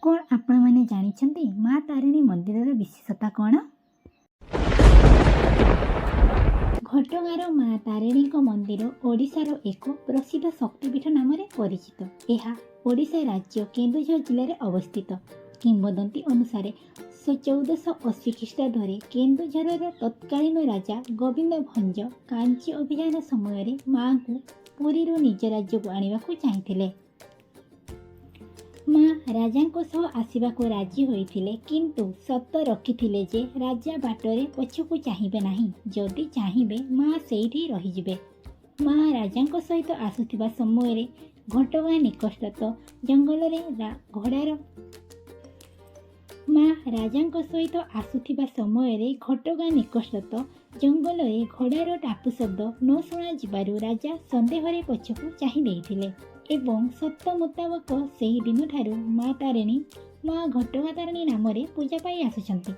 କ'ଣ ଆପଣମାନେ ଜାଣିଛନ୍ତି ମା ତାରିଣୀ ମନ୍ଦିରର ବିଶେଷତା କ'ଣ? ଘଟଗାଁର ମା ତାରିଣୀଙ୍କ ମନ୍ଦିର ଓଡ଼ିଶାର ଏକ ପ୍ରସିଦ୍ଧ ଶକ୍ତିପୀଠ ନାମରେ ପରିଚିତ। ଏହା ଓଡ଼ିଶା ରାଜ୍ୟ କେନ୍ଦୁଝର ଜିଲ୍ଲାରେ ଅବସ୍ଥିତ। କିମ୍ବଦନ୍ତୀ ଅନୁସାରେ 1480 ଖ୍ରୀଷ୍ଟାବ୍ଦରେ କେନ୍ଦୁଝରର ତତ୍କାଳୀନ ରାଜା ଗୋବିନ୍ଦ ଭଞ୍ଜ କାଞ୍ଚି ଅଭିଯାନ ସମୟରେ ମାଙ୍କୁ ପୁରୀରୁ ନିଜ ରାଜ୍ୟକୁ ଆଣିବାକୁ ଚାହିଁଥିଲେ। ମା ରାଜାଙ୍କ ସହ ଆସିବାକୁ ରାଜି ହୋଇଥିଲେ, କିନ୍ତୁ ସର୍ତ୍ତ ରଖିଥିଲେ ଯେ ରାଜା ବାଟରେ ପଛକୁ ଚାହିଁବେ ନାହିଁ। ଯଦି ଚାହିଁବେ, ମା ସେଇଠି ରହିଯିବେ। ମା ରାଜାଙ୍କ ସହିତ ଆସୁଥିବା ସମୟରେ ଘଟଗାଁ ନିକଟସ୍ଥ ଜଙ୍ଗଲରେ ଘୋଡ଼ାର ମା ରାଜାଙ୍କ ସହିତ ଆସୁଥିବା ସମୟରେ ଘଟଗାଁ ନିକଟସ୍ଥ ଜଙ୍ଗଲରେ ଘୋଡ଼ାର ଟାପୁ ଶବ୍ଦ ନ ଶୁଣାଯିବାରୁ ରାଜା ସନ୍ଦେହରେ ପଛକୁ ଚାହିଁ ଦେଇଥିଲେ ଏବଂ ସର୍ତ୍ତ ମୁତାବକ ସେହି ଦିନଠାରୁ ମା ତାରିଣୀ ମା ଘଟଗାଁ ତାରିଣୀ ନାମରେ ପୂଜା ପାଇ ଆସୁଛନ୍ତି।